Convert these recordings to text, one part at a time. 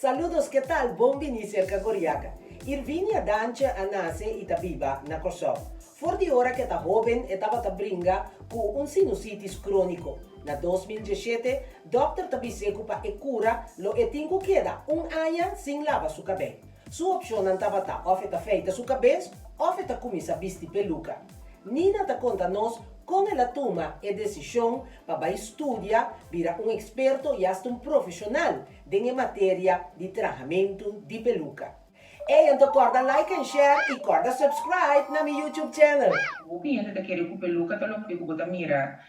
Saludos, ke tal? Bon bini serka Goriaka. Irvinia Dantje a nase i ta biba na Kòrsou. For di ora ku e ta hóben e tabata bringa ku un sinusitis króniko. Na 2017, dòkter ta bis'é ku pa e kura lo e tin ku keda un aña sin laba su kabei. Su opshonnan tabata òf e ta feita su kabes òf e ta kuminsá bisti peluka. Nina ta konta nos kon el a tuma e desishon pa bai studia, bira un eksperto i asta un profeshonal den e materia di trahamentu di peluka. Ey, anto kòrda like and share i kòrda subscribe na mi YouTube channel. Hopi hende ta kere ku peluka ta loke ku bo ta mira,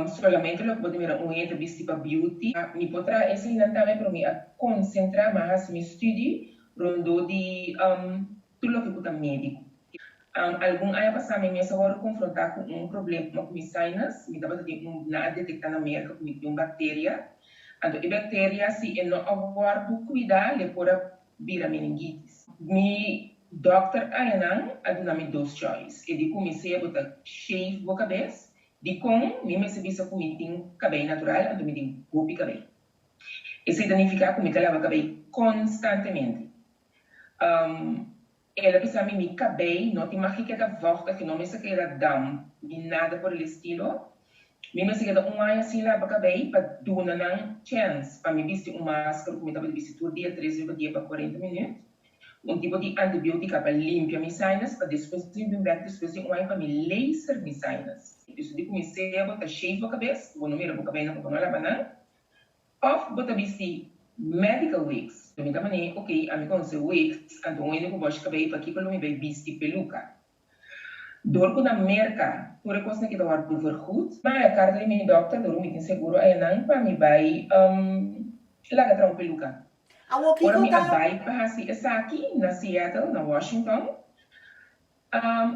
solamente loke bo ta mira un hende ta bisti pa beauty. Mi por traha eseinan tambe pero mi a konsentrá, mi a hasi mi studi rondó di tur loke ku ta médiko. Algun aña pasá mi mes a wòrdu konfrontá ku un problema ku mi sinus. Mi tabata tin un, nan a detektá na Merka ku mi tin un bakteria. Anto e bakteria si e no a wòrdu kuidá le por a bira meningitis. Mi dòkter añanan a duna mi dos choice. E di ku mi sea bo ta shave bo kabes, dikon mi mester bisa ku mi tin kabei natural anto mi tin hopi kabei. Esei ta nifiká ku mi ta laba kabei konstantemente. El a bisa mi, Mi kabei no tin mag keda vochtig, no mester keda damp ni nada por el estilo. Mi mester keda un aña sin laba kabei pa duna nan chèns pa mi bisti un masker ku mi tabata bisti tur dia, tres bes pa dia pa kuarenta minüt, un tipo di antibiotika pa limpia mi sinus pa despues mi bin bèk despues di un aña pa mi laser mi sinus. Eso di ku mi sea bo ta shave bo kabes, ku bo no mira bo kabeinan ku bo no laba nan. Of bo ta bisti medical wigs? Mi ta manera, ok, ami conoce wigs, anto un hende cu wash cabey pakico lo mi bay bisti peluca? Door cu na Merca tur e cosnan aki ta wordo vergoed. Ma e carta di mi dokter door cu mi tin seguro ayanan pa mi bay laga traha un peluca. Awor Ora kiko mi a ta? bay pa haci esaki na Seattle, na Washington,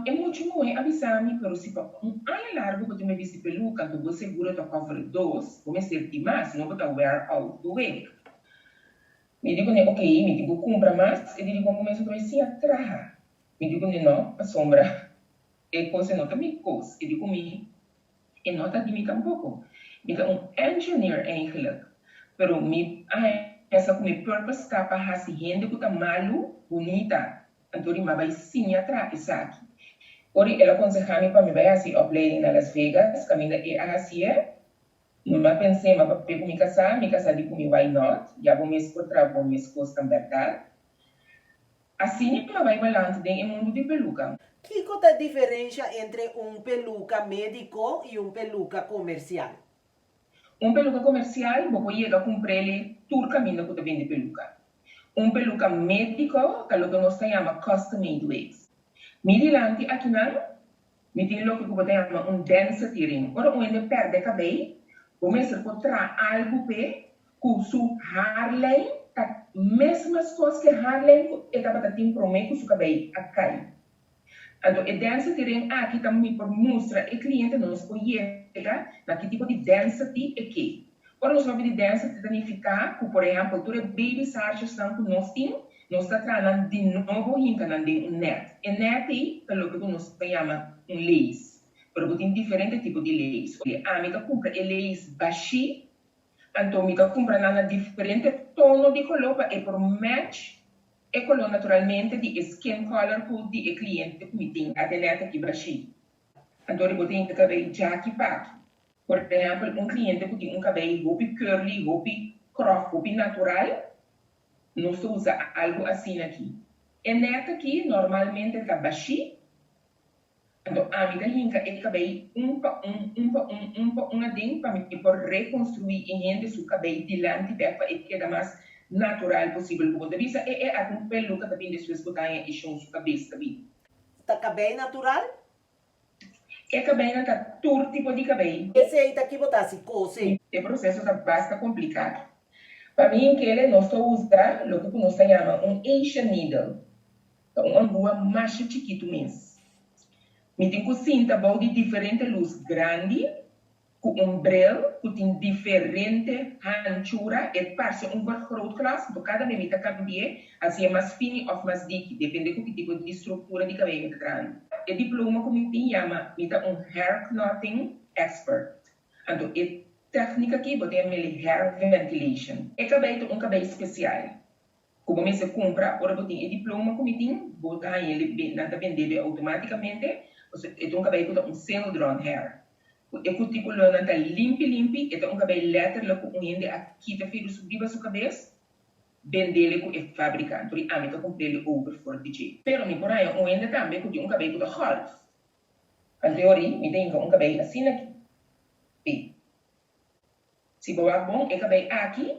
E mucha muhé a bisa mi, pero si pa un aña largu bo tin bisti peluka anto bo seguro ta cover dos, bo mester di mas, sino bo ta wear out bo wig. Mi di kuné, ok, mi tin ku kumpra mas. E di dikon bo mester ta bai siña traha? Mi di kuné, no, pasobra e kos e no ta mi kos. E di ku mi, E no ta di mi tampoko. Mi ta un engineer eigenlijk, pero mi a pensa ku mi purpose ta pa hasi hende ku ta malu bunita. Anto di m'a bai siña traha esaki. Ora el a konsehá mi pa mi bai hasi e opleiding na Las Vegas, kaminda e a hasié, m'a pens'é, m'a papia ku mi kasá, mi kasá di ku mi why not, ya bo mes por traha bo mes kosnan bèrdat. Asina mi a bai balant den e mundu di peluka. Kiko ta e diferensha entre un peluka médiko i un peluka komersial? Un peluka komersial bo por yega kumpr'el tur kaminda ku ta bende peluka. Un peluka médiko ta loke nos ta yama custom made wigs. Mi dilanti akinan mi tin loke ku bo ta yama un density ring. Ora un hende pèrdè kabei, bo mester por traha algu p'e Ku su haarlijn ta mes meskos ke haarlijn ku e tabata tin promé ku su kabei a kai. Anto e density ring aki ta mi por mustra e kliente nos por yega na ki tipo di density e ke. Ora nos papia di density ta nifiká ku por ehèmpel tur e baby saartjesnan ku nos tin, nos ta traha nan di nobo hinka nan den un nèt. E nèt ei ta loke ku nos ta yama un lace. Pero bo tin diferente tipo di lace. Ami ta kumpra e lace bashí. Anto mi ta kumpra nan na diferente tono di koló pa e por match e koló naturalmente di e skin color ku di e kliente ku mi tin a tenè ta kibra shi. Anto riba bo tin e kabei djaki paki. Por ehèmpel un kliente ku tin un kabei hopi curly, hopi krof, hopi natural, nos ta usa algu asina aki. E nèt aki normalmente ta bashí. Anto ami ta hinka e kabei un pa un, un pa un, un pa un aden pa mi por rekonstruí e hende su kabei dilanti bèk pa e keda mas natural posibel. Ku bo ta bisa e e aki un peluka ta bin despues ku ta haña e shon su kabes ta bin. Ta kabei natural? E kabeinan ta tur tipo di kabei. Esei ta ki bo ta hasi kose? E proseso ta basta kompliká. Pa mi hink'el nos ta usa loke ku nos ta yama un Asian needle. Ta un angua masha chikitu mes. Mi tin ku sinta bou di diferente lus grandi ku un bril ku tin diferente hanchura, e parse un vergrootglas, anto kada be mi ta kambi'é, hasié mas fini òf mas diki, depende ku ki tipo di struktura di kabei mi ta trahando. E diploma ku mi tin yama mi ta un hair knotting expert. Anto e tèknika aki bo ta yam'el hair ventilation. E kabei ta un kabei spesial. Ku bo mester kumpra ora bo tin e diploma ku mi tin, bo ta haña el, nan ta bende bo outomátikamente, pasobra e ta un kabei ku ta un single drawn hair. Ku e kutikulonan ta limpi limpi, e ta un kabei letterlijk ku un hende a kita for su riba su kabes, bendele ku e fábrika, anto di ami ta kumprele over for di dje. Pero mi por haña un hende tambe ku tin un kabei ku ta golf. Anto ori mi ta hinka un kabei asina aki. Si bo wak bon, e kabei aki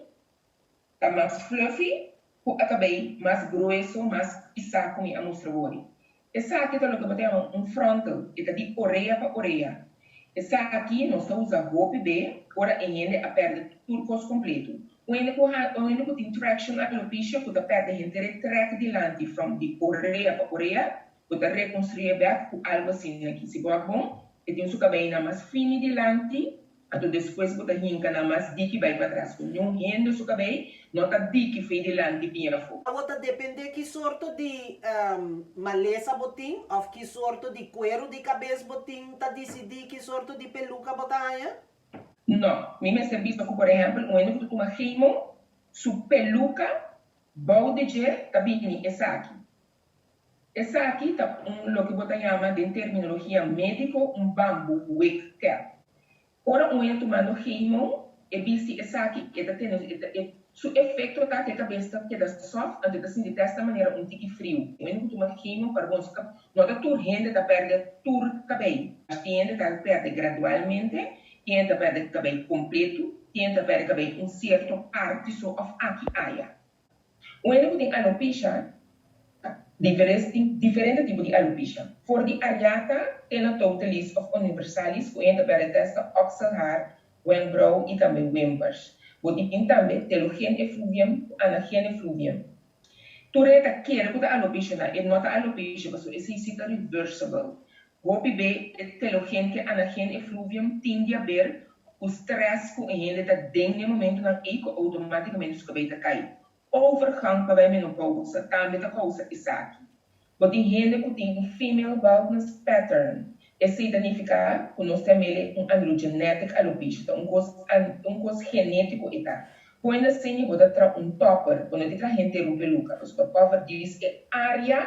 ta mas fluffy ku e kabei mas grueso, mas pisá ku mi a mustra wori. Esaki ta loke bo ta yama un frontal, e ta di orea pa orea. Esaki nos ta usa hopi be ora e hende a pèrdè tur kos kompleto. Un hende ku un hende ku tin traction alopecia ku ta pèrdè henter e trèk dilanti from di orea pa orea, bo ta rekonstruié bèk ku algu asina aki. Si bo wak bon, e tin su kabeinan mas fini dilanti. Anto despues bo ta hinka nan mas diki bai patras ku niun hende su kabei no ta diki fei dilanti piña afó. Awor ta depende ki sorto di malesa bo tin òf ki sorto di kueru di kabes bo tin ta disidí ki sorto di peluka bo ta haña? No, mi mester bisa ku por ehèmpel un hende ku ta tuma chemo su peluka bou di dje ta bini esaki. Esaki ta un loke bo ta yama den terminologia médiko un bamboo wig cap. Ora un hende tumando chemo, e bisti esaki, e ta tene e ta e su efekto ta ku e kabes ta keda soft, anto e ta sinti testa manera un tiki friu. Un hende ku tuma chemo karbon su kab no ta tur hende ta pèrdè tur kabei. Tin hende ta pèrdè gradualmente, tin hende ta pèrdè kabei kompletu, tin hende ta pèrdè kabei un sierto parti so òf aki aya. Un hende ku tin alopecia, diferes tin diferente tipo di alopecia, for di areata te na totalis òf universalis ku hende ta pèrdè testa, okselhaar, wenkbrou i tambe wimpers. Bo tin tambe telogen effluvium ku anagen effluvium. Tur hende ta kere ku ta alopecia na e no ta alopecia pasobra esei si ta reversible. Hopi be e telogen ke anagen effluvium tin di haber ku stress ku e hende ta den n'e momentunan ei ku outomátikamente su kabei ta kai. Overgang pa bai menopousa tambe ta kousa esaki. Bo tin hende ku tin un female baldness pattern. Esei ta nifiká ku nos ta mele un androgenetic alopecia, ta un kos un kos genétiko e ta. Pone asina bo ta tra un topper, bo no tin traha henter un peluka, pasobra cover djis e área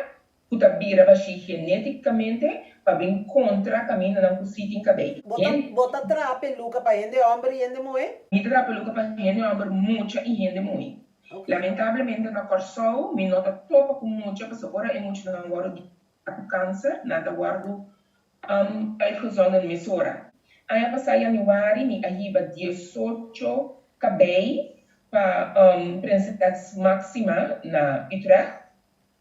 ku ta bira bashí genétikamente pa bin kontra kamindanan ku sí tin kabei. Bo ta bo ta traha peluka pa hende hòmber i hende muhé? Mi ta traha peluka pa hende hòmber, mucha i hende muhé. Lamentablemente na Kòrsou mi no ta topa ku mucha pasobra ora e muchanan wòrdu di ku kanser nan ta wòrdu uitgezonden mesora. Aña pasá yanüari mi a hiba 18 kabei pa Prinses Máxima na Utrecht.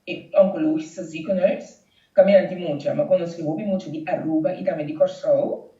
E Oncologische Ziekenhuis kaminda tin mucha. Mi a konosé hopi mucha di Aruba i tambe di Kòrsou.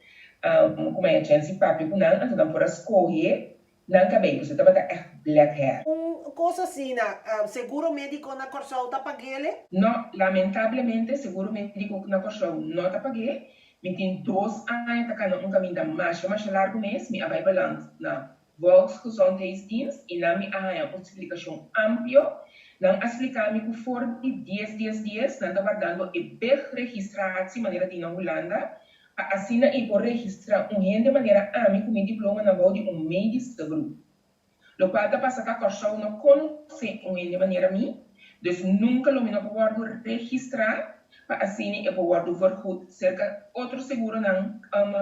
Ku mi a chèns di papia ku nan, anto nan por a skohe nan kabei, pasobra tabata ègt black hair. Un kos asina, seguro médiko na Kòrsou ta pag'ele? No, lamentablemente seguro médiko na Kòrsou no ta pag'é. Mi tin dos aña ta kana un kaminda masha masha largu mes. Mi a bai balans na Volksgezondheidsdienst i nan mi a haña un splikashon amplio. Nan a splika mi ku for di dies dies dies nan ta wardando e BIG-registratie manera tin na Hulanda pa asina ei por registrá un hende manera ami ku mi diploma na bou di un medische beroep. Lokual ta pasa ka Kòrsou no konosé un hende manera mi, dus nunka lo mi no por wòrdu registrá pa asina e por wòrdu vergoed serka otro seguronan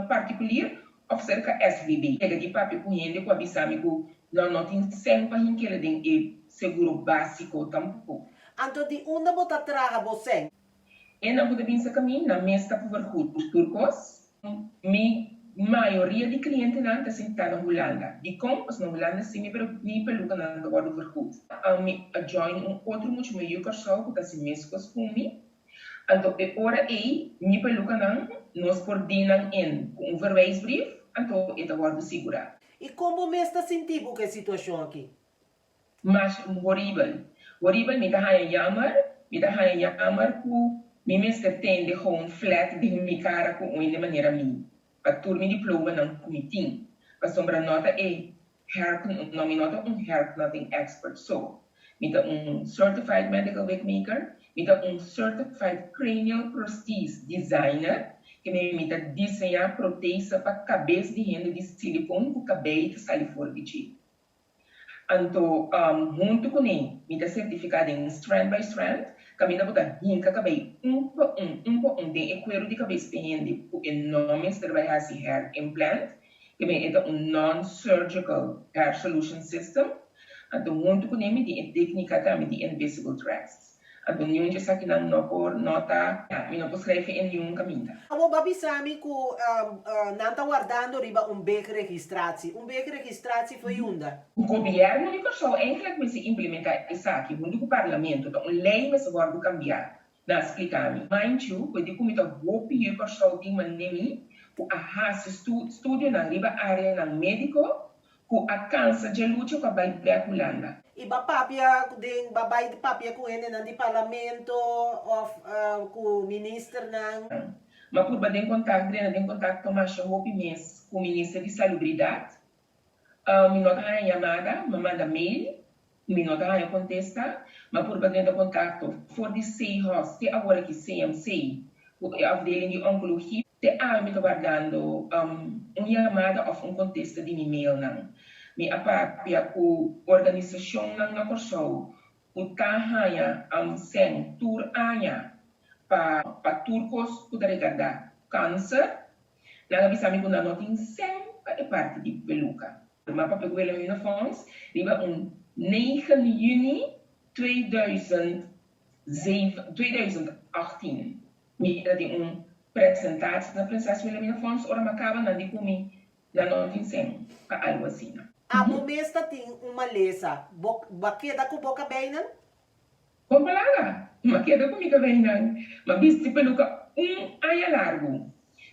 partikulier Of serka SVB. Yega di papia ku hende ku a bisa mi ku nan no tin sèn pa hinkele den e seguro básiko tampoko. Anto di unda bo ta traha bo sèn? E nan ku ta bin serka mi, nan mes ta vergoed tur kos. Mi mayoria di klientenan ta sintá na Hulanda. Dikon? Pasobra na Hulanda si mi mi pelukanan ta wòrdu vergoed. Mi a join un otro mucha muhé yu Kòrsou ku ta hasi meskos ku mi. Anto e ora ei mi pelukanan nos por di nan in ku un verwijsbrief, anto e ta wòrdu sigurá. I kon bo mes ta sinti bo ku e situashon aki? Mas horibel. Horibel, mi ta haña jammer, mi ta haña jammer ku mi mester tende gewoon flat den mi kara ku un hende manera mi, pa tur mi diplomanan ku mi tin, pasobra no ta e hair, no mi no ta un hair cutting expert so. Mi ta un certified medical wig maker, mi ta un certified cranial prosthese designer, ke mi mi ta diseñá protese pa kabes di hende di silikon ku kabei ta sali for di dje. Anto huntu kuné mi ta sertifiká den strand by strand, kaminda bo ta hinka kabei un pa un, un pa un den e kueru di kabes p'e hende ku e no mester bai hasi hair implant, ke men e ta un non-surgical hair solution system. Anto huntu kuné mi tin e téknika tambe di invisible threads. Anto niun di esakinan no por no ta, mi no por skrijf en niun kaminda. Abo ba bisa mi ku nan ta wardando riba un big registratie. Un big registratie for yunda? Gobièrnu di Kòrsou eindelijk mester implementá esaki huntu ku parlamento. Ta un lei mester wòrdu kambiá, nan a splika mi. Mind you, ku e di ku mi ta hopi yu Kòrsou tin manera mi ku a hasi studionan riba áreanan médiko Ku a kansa dje lucha ku a bai bek Hulanda. I ba papia ku den ba bai papia ku hendenan di parlamento of ku ministernan. Ma purba den kontak drena den kontakto masha hopi mes ku minister di salubridat. Mi no ta haña yamada, ma manda mail, mi no ta haña kontesta. Ma purba drenta kontakto for di Sehos te awor aki CMC ku e afdeling di onkologia. Te awe mi ta wardando un yamada òf un kontesta di mi mailnan. Mi a papia ku organisashonnan na Kòrsou ku ta haña sèn tur aña pa pa tur kos ku ta regardá kanser. Nan a bisa mi ku nan no tin sèn pa e parti di peluka. Mi a papia ku Wilhelmina Fonds riba un negen yüni 2018. Mi ta tin un presentatie na Prinses Wilhelmina Fonds ora mi a caba nan di cu mi nan no tin sen pa algo asina. Abo mes ta tin un malesa. Bo a keda cu bo cabeinan? Bon palabra! Mi a keda cu mi cabeinan. Mi a bisti peluca un aña largu.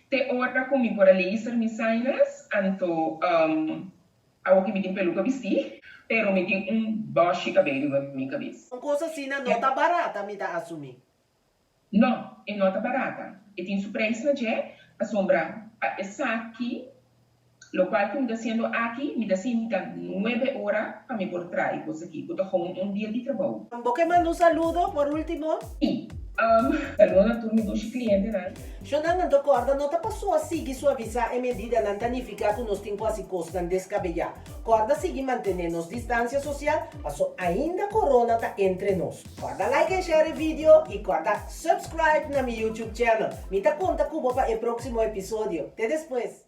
Te ora cu mi por a laser mi sinus, anto awo cu mi tin peluca bisti, pero mi tin un boshi cabei riba mi cabes. Un cos asina no ta barata, mi ta asumi. No, e no ta barata. E tin su prijs na dje, pasobra pa esaki, locual cu mi ta haciendo aki, mi ta sinta nuebe ora pa mi por traha e cos aki, cu ta gewoon un dia di trabou. Bo ke manda un saludo por ultimo? Si. Saludo na tur mi dushi clientenan. Shonnan anto corda no ta paso a sigui suavisa e medidanan ta nifica cu nos tin cu haci cosnan descabella. Corda sigui mantene nos distancia social paso ainda corona ta entre nos. Corda like en share e video y corda subscribe na mi YouTube channel. Mi ta conta cu bo pa e proximo episodio. Te despues!